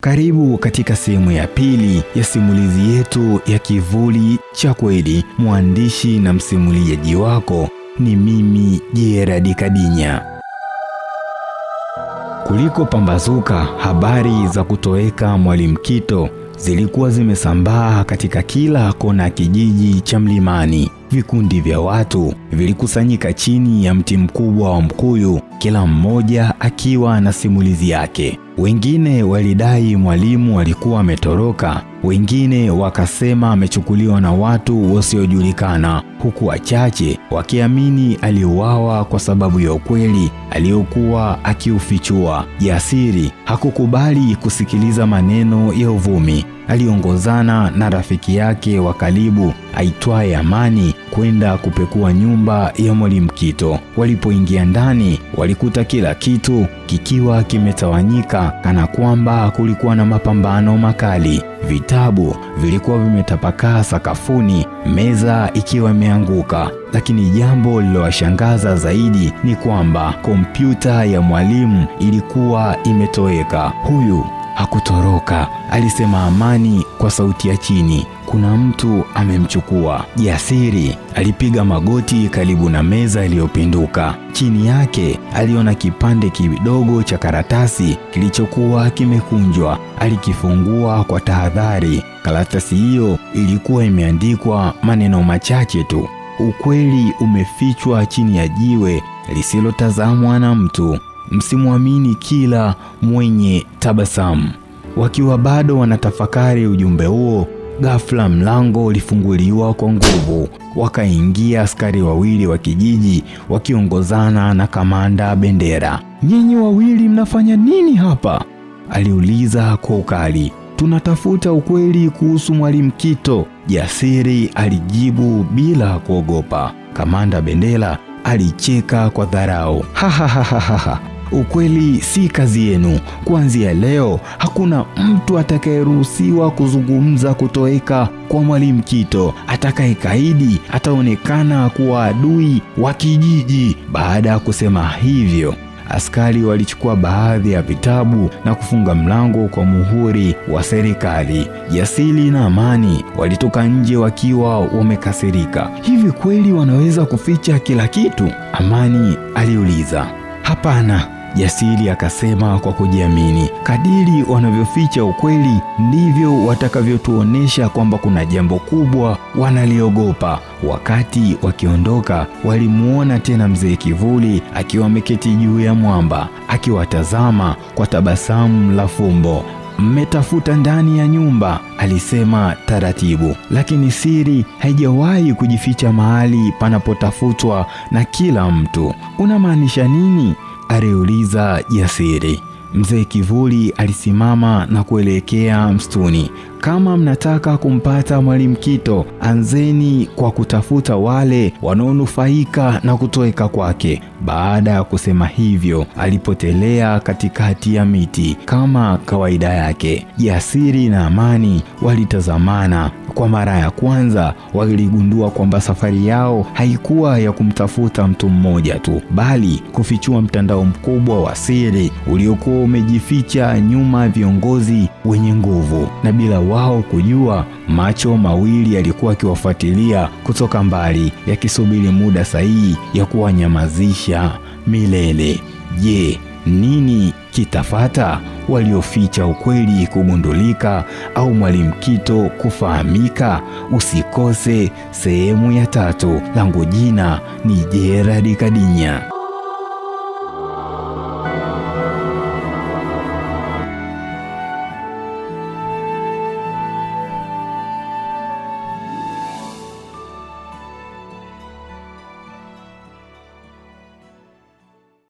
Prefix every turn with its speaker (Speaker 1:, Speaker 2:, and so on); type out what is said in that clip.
Speaker 1: Karibu katika sehemu ya pili ya simulizi yetu ya Kivuli cha Kweli. Mwandishi na msimuliaji wako ni mimi Gerard Kadinya. Kuliko pambazuka, habari za kutoweka Mwalimu Kito zilikuwa zimesambaa katika kila kona ya kijiji cha Mlimani. Vikundi vya watu vilikusanyika chini ya mti mkubwa wa mkuyu, kila mmoja akiwa na simulizi yake. Wengine walidai mwalimu alikuwa ametoroka, wengine wakasema amechukuliwa na watu wasiojulikana, huku wachache wakiamini aliuawa kwa sababu ya ukweli aliyokuwa akiufichua. Jasiri hakukubali kusikiliza maneno ya uvumi. Aliongozana na rafiki yake wa karibu aitwaye Amani kwenda kupekua nyumba ya Mwalimu Kito. Walipoingia ndani, walikuta kila kitu kikiwa kimetawanyika kana kwamba kulikuwa na mapambano makali. Vitabu vilikuwa vimetapakaa sakafuni, meza ikiwa imeanguka. Lakini jambo lililowashangaza zaidi ni kwamba kompyuta ya mwalimu ilikuwa imetoweka. Huyu hakutoroka, alisema Amani kwa sauti ya chini. Kuna mtu amemchukua. Jasiri alipiga magoti karibu na meza iliyopinduka. Chini yake aliona kipande kidogo cha karatasi kilichokuwa kimekunjwa. Alikifungua kwa tahadhari. Karatasi hiyo ilikuwa imeandikwa maneno machache tu: ukweli umefichwa chini ya jiwe lisilotazamwa na mtu. Msimwamini kila mwenye tabasamu. Wakiwa bado wanatafakari ujumbe huo, ghafla mlango ulifunguliwa kwa nguvu. Wakaingia askari wawili wa kijiji wakiongozana na kamanda Bendera. Nyinyi wawili mnafanya nini hapa? Aliuliza kwa ukali. Tunatafuta ukweli kuhusu Mwalimu Kito, Jasiri alijibu bila kuogopa. Kamanda Bendera alicheka kwa dharau. Ha ha ha ha ha. Ukweli si kazi yenu. Kuanzia leo hakuna mtu atakayeruhusiwa kuzungumza kutoweka kwa Mwalimu Kito. Atakayekaidi ataonekana kuwa adui wa kijiji. Baada ya kusema hivyo, askari walichukua baadhi ya vitabu na kufunga mlango kwa muhuri wa serikali. Jasiri na Amani walitoka nje wakiwa wamekasirika. Hivi kweli wanaweza kuficha kila kitu? Amani aliuliza. Hapana, Jasiri akasema kwa kujiamini. Kadiri wanavyoficha ukweli ndivyo watakavyotuonesha kwamba kuna jambo kubwa wanaliogopa. Wakati wakiondoka, walimuona tena Mzee Kivuli akiwa ameketi juu ya mwamba akiwatazama kwa tabasamu la fumbo. Mmetafuta ndani ya nyumba, alisema taratibu, lakini siri haijawahi kujificha mahali panapotafutwa na kila mtu. Unamaanisha nini? Aliuliza Jasiri. Mzee Kivuli alisimama na kuelekea msituni. Kama mnataka kumpata Mwalimu Kito, anzeni kwa kutafuta wale wanaonufaika na kutoweka kwake. Baada ya kusema hivyo, alipotelea katikati ya miti kama kawaida yake. Jasiri na Amani walitazamana. Kwa mara ya kwanza waligundua kwamba safari yao haikuwa ya kumtafuta mtu mmoja tu, bali kufichua mtandao mkubwa wa siri uliokuwa umejificha nyuma viongozi wenye nguvu. Na bila wao kujua, macho mawili yalikuwa akiwafuatilia kutoka mbali, yakisubiri muda sahihi ya kuwanyamazisha milele. Je, nini kitafata? Walioficha ukweli kugundulika au Mwalimu Kito kufahamika? Usikose sehemu ya tatu. Langu jina ni Gerard Kadinya.